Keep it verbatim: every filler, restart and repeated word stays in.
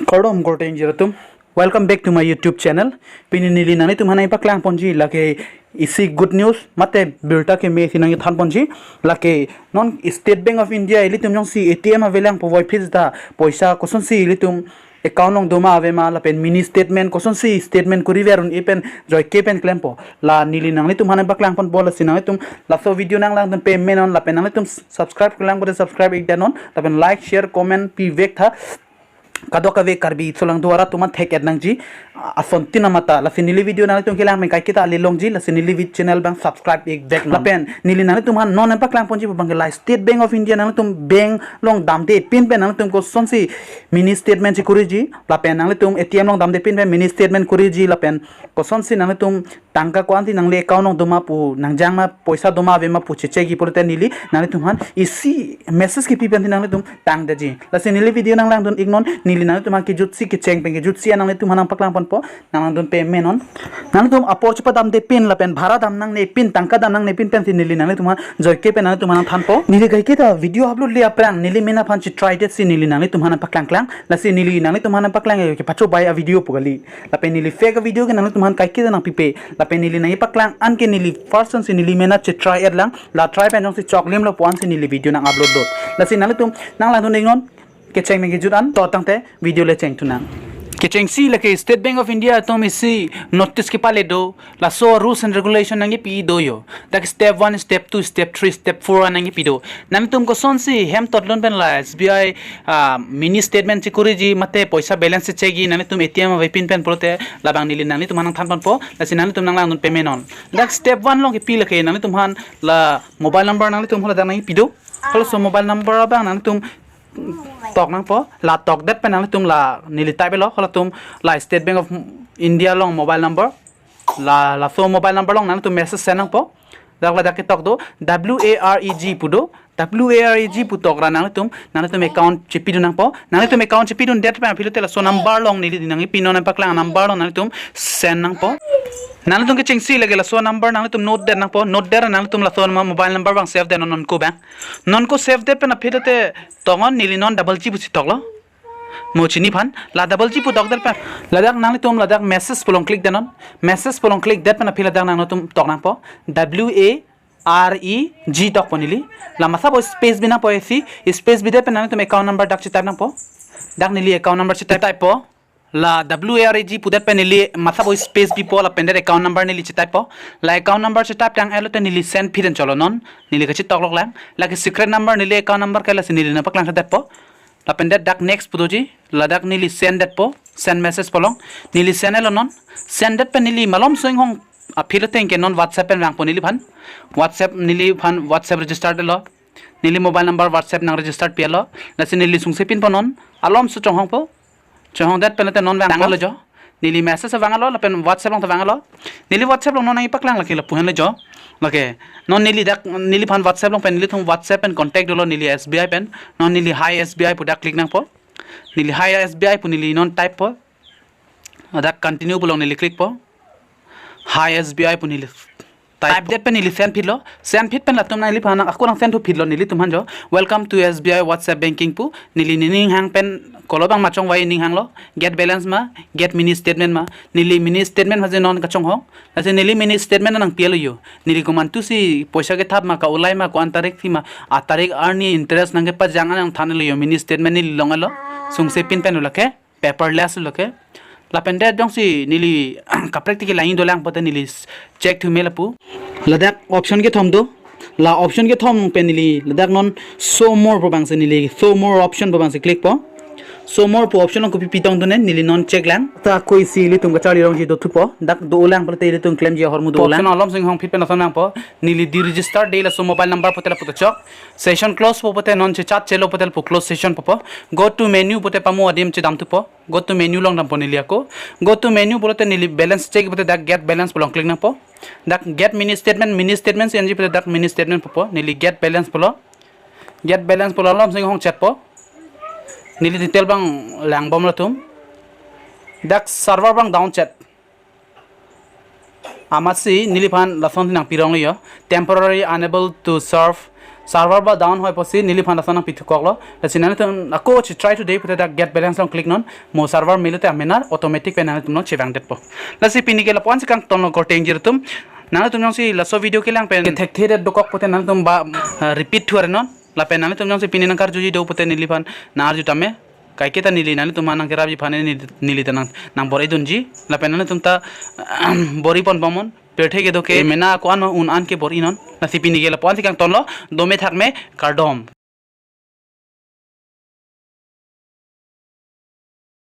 Kardom korte ingjir atum. Welcome back to my YouTube channel. Pini neli nanglitum aphan nangpaklang ponji lake isi good news mate birta keme si nangthan ponji. Lake non State Bank of India ilitum jongsi A T M avelang puvoiphit ta poisa kosonsi ilitum account along doma avema lapen mini statement kosonsi statement kuri ver un-e pen joike pen klempo. La neli nanglitum aphan nangpaklang ponpo, lasi nanglitum laso video nanglangdun pamenon lapen nanglitum subscribe kelang pote subscribe-ik detnon lapen like share comment pivek tha. Kadokave Karbi Anglong duara tuman thek-et nangji, a-, asontin amata. Lasi neli video nanglitum kelang pen kaiketa ali longji, lasi neli vid channel abang subscribe-ik vek non. Lapen neli nanglitum aphan non nangpaklang ponji pu abangke la State Bank of India nanglitum bank along damde pin pen nanglitum kosonsi mini statement si kuriji, lapen nanglitum A T M along damde pin pen mini statement kuriji, lapen kosonsi nanglitum tangka ko-ansi nangli account along doma pu, nangjang ma poisa doma avema pu chechegi pulote neli nanglitum aphan isi message kipi pensi nanglitum tangdeji. Lasi neli video nanglangdun-iknon, neli nanglitum aphan kejutsi kecheng pen kejutsi an nanglitum aphan nangpaklang ponpo, nanglangdun pamenon. Nanglitum apor chepadamde pin lapen bhara dam nangne pin, tangka dam nangne pin pensi neli nanglitum aphan joike pen nanglitum aphan nangthanpo. Neli kaiketa video upload le aphrang neli mena aphan chetry detsi neli nanglitum aphan nangpaklangklang. Lasi neli nanglitum aphan nangpaklang ke pachobai a-video pu kali. Lapen neli fake a-video ke nanglitum aphan kaiketa nangpipe. Lapen neli nangpaklang anke neli first ansi neli mena chetry-et lang. La try pen jongsi choklimlo pu ansi neli video nang-upload dot. Lasi nanglitum nanglangdun-iknon kecheng pen kejut an. To tangte video le chengthunang. Kechengsi lake State Bank of India atum isi notice kepale do. Laso rules and regulation nangkepi do yo. Dak step one, step two, step three, step four an nangkepi do. Nanglitum kosonsi hem totlun pen la S B I, ah, mini statement chekuriji mate poisa balance chechegi nanglitum A T M ave pin pen pulote labang neli nanglitum aphan nangthan ponpo, lasi nanglitum nanglangdun pamenon. Dak step one along kepi lake nanglitum aphan la mobile number nanglitum hala dak nangkepi do. Halaso mobile number abang nanglitum tok nangpo, la tokdet pen nanglitum la neli type-lo, halatum la State Bank of India along mobile number. La, laso mobile number along nanglitum message send nangpo. Dak ladak ketok do, W A R E G pu do. W A R E G pu tokra nanglitum, nanglitum account chepidun nangpo. Nanglitum account chepidundet pen aphi lote laso number along neli nangkepi non nangpaklang number along nanglitum send nangpo. Nanglitum kechengsi lake laso number nanglitum note det nangpo. Note det nanglitum laso number, mobile number abang save det non, non ko abang. Non ko save det pen aphi lote toknon, neli non double G pusi toklo. Mo chini aphan, la double G pu tokdet pen. Ladak nanglitum ladak message pu along click detnon. Message pu along click det pen aphi ladak nanglitum tok nangpo. W A R E G tokpo neli. La masa bo space bi nangpo isi, space bidet pen nanglitum account number dak chetype nangpo. Dak neli account number chetype, type po. La W A R E G pudet pen neli masa bo space bipo lapen det account number neli chetype po. La account number chetype tang-etlo te neli send phit an cholo non. Neli kachetoklok lang. Lake secret number neli account number ke, lasi neli nangpaklangkledetpo. Lapen det dak next pu doji, ladak neli send detpo, send message pu along. Neli send-etlo non. Send det pen neli malomso inghong aphi lote anke non WhatsApp pen vangpo neliphan. WhatsApp neliphan WhatsApp registered lo. Neli mobile number WhatsApp nang registered pi-etlo. Lasi neli sungse pinpo non. Alomso chonghongpo. Chonghongdet pen lote non vanglo jo. Neli message vanglo lapen WhatsApp along ta vanglo. Neli WhatsApp along non nangpaklang lake lapu henlo jo. Lake non neli dak neliphan WhatsApp along pen nelitum WhatsApp pen contact dolo neli S B I pen. Non neli hi S B I pu dak click nangpo. Neli hi S B I pu neli non type po. Dak continue pu along neli click po. Hi S B I pu neli type det pen neli send phitlo. Send phit pen latum neliphan ako nang send thu phitlo nelitum aphan jo. Welcome to S B I WhatsApp banking pu. Neli nening hang pen kolo abang ma chongvai ning hanglo. Get balance ma, get mini statement ma. Neli mini statement ma je non kachonghong. Lasi neli mini statement nangpi-etlo yo. Neli komantusi poisa kethap ma, ka-ulai ma, ko-an tarik si ma, a tarik arni interest nangkepajang an nangthan-etlo yo. Mini statement neli long-etlo. Sungse pin pen lake paperless lake. Lapen det jongsi neli kaprek tiki lain dolang pote neli check thu me lapu. Ladak option kethom do. La option kethom pen neli ladak non show more pu abangsi neli show more option pu abangsi click po. Show more pu option along kopi pitong done neli non check lang. Ta koi si ilitum kacharli rongji dothupo. Dak do-olang pulote ilitum klemji ahormu do-olang. Option alomso inghong phit pen ason nangpo. Neli deregister de laso mobile number pulote lapu ta chok. Session close po pulote non chechat chelo pulote lapu close session pupo. Go to menu pulote pamu adim chedam thupo. Go to menu along dampo neli ako. Go to menu pulote neli balance check pulote dak get balance pu along click nangpo. Dak get mini statement, mini statement si enji pulote dak mini statement pupo. Neli get balance pulo. Get balance pulo alomso inghong chetpo. Neli detail abang langbom latum. Dak server abang down chet. Amatsi neliphan lason nangpi ronglo yo. Temporary unable to serve Server ba down hoi pusi neliphan lason nangpithukoklo. Lasi nanglitum ako chi try to de pute dak get balance along click non. Mo server melote amenar automatic pen nanglitum along chevangdetpo. Lasi pini ke lapu-ansi kangtonlo korte ingjir atum. Nanglitum jongsi laso video kelang pen thekthe det dokok pute nanglitum ba, ah, repeat thu are non. Lapen nanglitum jongsi pini nangkarjuji do pute neliphan nangarju tame. Kaike ta neli nanglitum aphan nangkerapji aphan neli, neli ta nang, nangbor-idunji. Lapen nanglitum ta bor-ipon bomnon. Pirthe kedo ke mena ako-an un-an ke bor-inon. Lasi pini ke lapu-ansi kangtonlo, dome thakme, kardom.